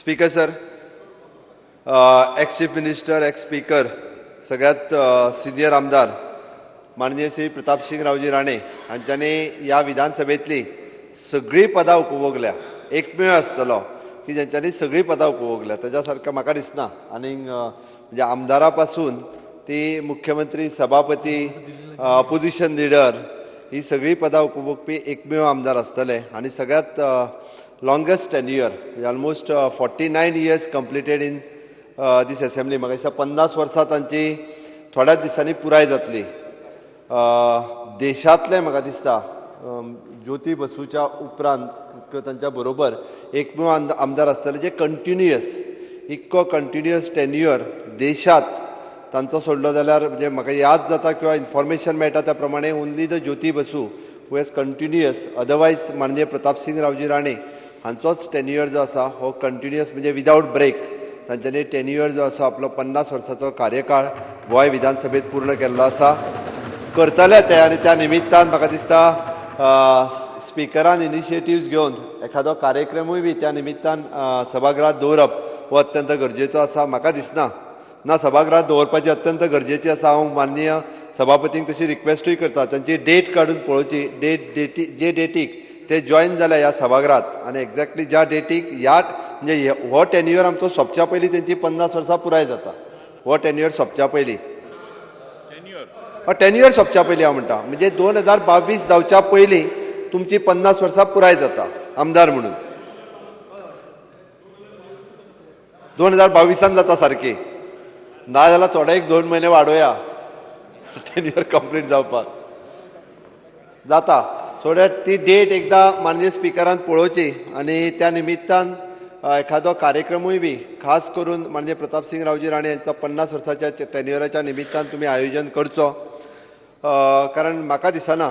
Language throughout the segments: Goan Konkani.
Speaker sir, ex chief minister, ex speaker, सगळ्यात सिनियर आमदार माननीय श्री प्रतापसिंग रावजी राणे हांच्यांनी ह्या विधानसभेतली सगळीं पदां उपभोगल्या. एकमेव आसतलो की ज्यांच्यांनी सगळीं पदां उपभोगल्या, ताच्या सारकें म्हाका दिसना. आनीक म्हणजे आमदारा पासून ती मुख्यमंत्री, सभापती, अपोजिशन लिडर ही सगळीं पदां उपभोगपी एकमेव आमदार आसतले. आनी सगळ्यात longest tenure, almost 49 years completed in this assembly. म्हाका दिसता 50 वर्सां तांची थोड्याच दिसांनी पुराय जातली. देशांतलें म्हाका दिसता ज्योती बसूच्या उपरांत किंवा तांच्या बरोबर एकमेव आमदार आसतले जे कंटिन्युअस, इतको कंटिन्युअस टेन्युअर देशांत तांचो सोडलो जाल्यार, म्हणजे म्हाका याद जाता किंवा इन्फॉर्मेशन मेळटा त्या प्रमाणे, only the Jyoti Basu who has continuous. Otherwise माननीय प्रतापसिंग रावजी राणे हांचोच टेन्युअर जो आसा हो कंटिन्युअस, म्हणजे विदावट ब्रेक तांच्यांनी टेन्युअर जो आसा आपलो 50 वर्साचो कार्यकाळ गोंय विधानसभेत पूर्ण केल्लो आसा, करतले ते. आनी त्या निमित्तान म्हाका दिसता स्पिकरान इनिशिएटीव्स घेवन एखादो कार्यक्रमूय बी त्या निमित्तान सभागृहात दवरप हो अत्यंत गरजेचो आसा. म्हाका दिसना ना, सभागृहात दवरपाची अत्यंत गरजेची आसा. हांव माननीय सभापतींक तशी रिक्वेस्टूय करता, तांची डेट काडून पळोवची, डेट डेटी जे डेटीक ते जॉयन जाले ह्या सभागृहात आनी एक्झॅक्टली ज्या डेटीक ह्या, म्हणजे हो टेन्युअर आमचो सोंपच्या पयलीं तेंची 50 वर्सां पुराय जाता. हो टेन्युअर सोंपच्या पयलीं, टेन्युअर सोंपच्या पयलीं हांव म्हणटा, म्हणजे 2022 जावच्या पयलीं तुमची 50 वर्सां पुराय जाता आमदार म्हणून. 2022 जाता सारकी. ना जाल्यार थोडे एक 2 म्हयने वाडोवया, टेन्युअर कंप्लीट जावपाक जाता. सो that ती डेट एकदां माननीय स्पिकरान पळोवची आनी त्या निमित्तान एखादो कार्यक्रमूय बी खास करून माननीय प्रतापसिंग रावजी राणे यांचा 50 वर्साच्या टेन्युअराच्या निमित्तान तुमी आयोजन करचो, कारण म्हाका दिसना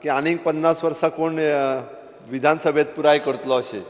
की आनीक 50 वर्सां कोण विधानसभेत पुराय करतलो अशें.